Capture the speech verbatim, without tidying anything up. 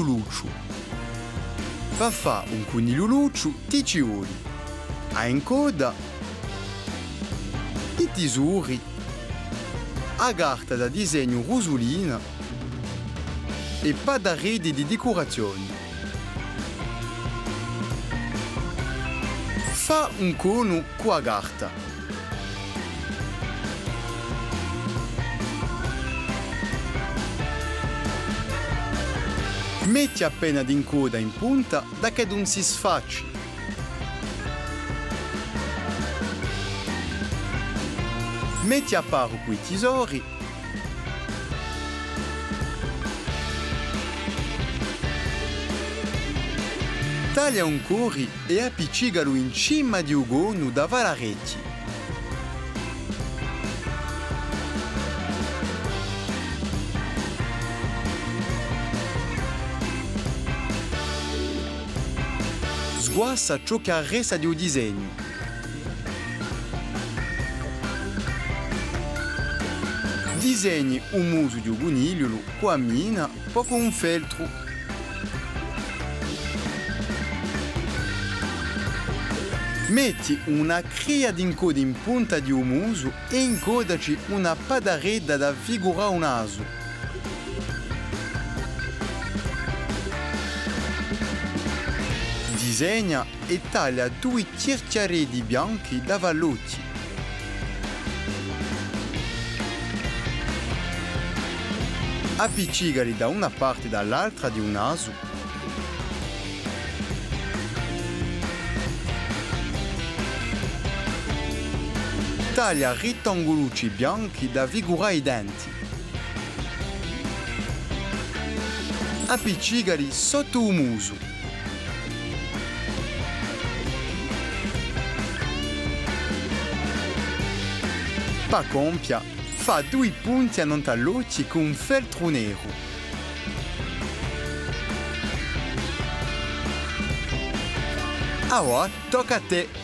lucciu. Pà fà un cunigliulucciu ti ci voli a incodda, i tisori, a carta da disegnu rusulina è paddareddi di dicurazioni. Fà un conu cù a carta. Metti appena d'incodda in punta da ch'eddu ùn si sfacci. Metti à paru cù i tisori. Taglia un cori è appiccicalu in cima di u conu da fà l'arechji. Sguassa ciò chì arresta di u disegnu. Disegni u musu di u cunigliulu cù a mina, po cù un feltru. Metti una cria d'incodda in punta di u musu è incoddaci una paddaredda da figurà u nasu. Disegna è taglia dui chjirchjareddi bianchi da fà l'ochji. Appiccicali da una parti è da l'altra di u nasu. Taglia rittangulucci bianchi da figurà i denti. Appiccicali sottu u musu. Pà compia, fà dui punti annant'à l'ochji cù un feltru neru. Avà, tocca à tè!